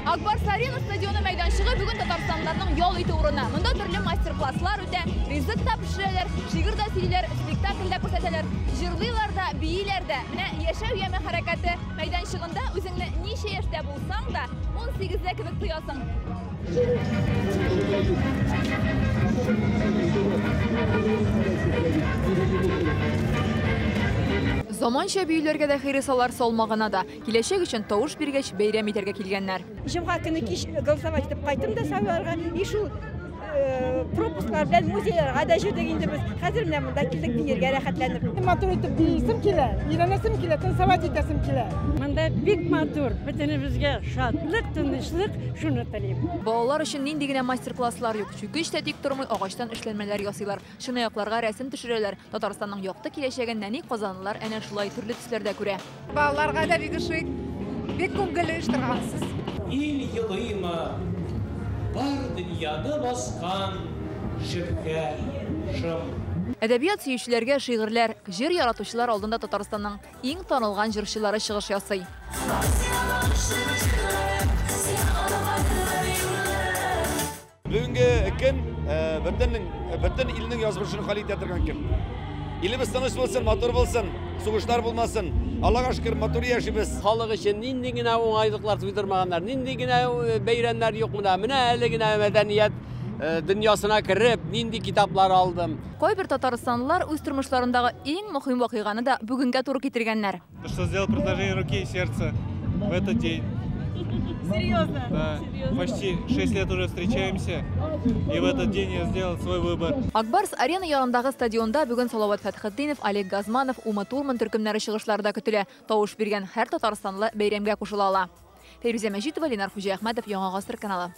Ак Барс Арена стадионы мәйданчыгы бүген татарстанлыларның ял итү урыны. Монда төрле мастер-класслар үтә, ризык та пешерәләр, шигырь дә сөйлиләр, спектакль дә күрсәтәләр, җырлыйлар да, бииләр дә. Менә Яшәү яме хәрәкәте мәйданчыгында үзеңне ничә яшьтә булсаң да, 18-дә кебек тоясың. Заманча биюләргә дә хирысалар салма гына да. Киләчәк өчен тавыш биргәч, бәйрәм итәргә килгәннәр. Җомга көне кич голосовать итеп кайттым да сайларга. И шул пропусклар белән музейларга да йөрдек инде без. Хәзер менә монда килдек биергә рәхәтләнеп. Матур итеп биисем килә, өйрәнәсем килә, танцевать итәсем килә. Монда бик матур, бөтенебезгә шатлык, тынычлык, шуны телим. Балалар өчен нинди генә мастер-класслар юк. Чүкеч тә тик тормый, агачтан эшләнмәләр ясыйлар, чынаякларга рәсем төшерәләр. Татарстанның якты киләчәген нәни казанлылар әнә шулай төрле төсләрдә күрә. Балаларга да бик ошый, бик күңелле оештыргансыз. Ил елыймы, бар дөньяны баскан шөбһә, шом. Әдәбият сөючеләргә шигырьләр, җыр яратучылар алдында Татарстанның иң танылган җырчылары чыгыш ясый. Бүгенге көн бөтен илнең язмышын хәл итә торган көн. Илебез тыныч булсын, матур булсын, сугышлар булмасын. Аллага шөкер, матур яшибез. Халык өчен нинди генә уңайлыклар тудырмаганнар, нинди генә бәйрәмнәр юк монда. Менә әле генә мәдәният дөньясына кереп, нинди китаплар алдым. Кайбер татарстанлылар үз тормышларындагы иң мөһим вакыйганы да бүгенгә туры китергәннәр. Что сделал предложение руки и сердца в этот день. Серьезно? Да. Почти 6 лет уже встречаемся, и в этот день я сделал свой выбор. Ак Барс Арена янындагы стадионда бүген Салават Фәтхетдинов, Олег Газманов, Ума Турман төркемнәре чыгышлары да көтелә. Тавыш биргән һәр татарстанлы бәйрәмгә кушыла ала. Фәйрүзә Мәҗитова, Ленар Хуҗиәхмәтов, Яңа Гасыр каналы.